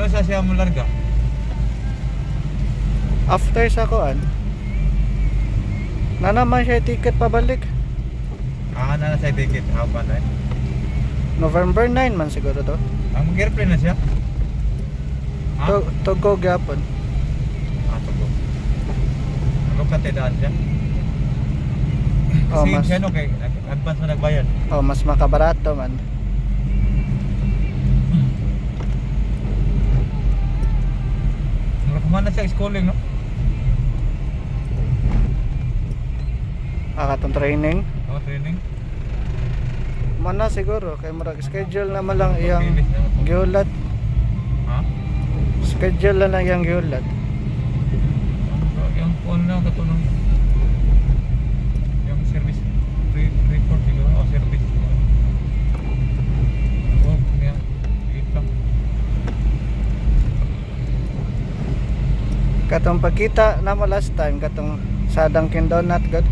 Ano sa siya mo larga? After sa kuan. Na naman siya ticket pabalik. Ah, na sa ticket hapa na eh. November 9 man siguro to. Ang mag-airplane na siya? Ha? To go gyapon. Ah, tugo. Ano ka daan siya? Oh, Kasi mas, siya no, kay advance na nagbayad. Oh, mas makabarato man. Mura kuman na siya schooling, no? Ah, katong training. Oh, training. Mana siguro kay murag schedule na man lang iyang Pagpilis na ako. giulat. Ha? Schedule na lang iyang giulat. Yung phone na katulong yung service report siguro o service. Oh, niya. Wait lang. Katong pagkita namo last time katong sa Dunkin Donut god.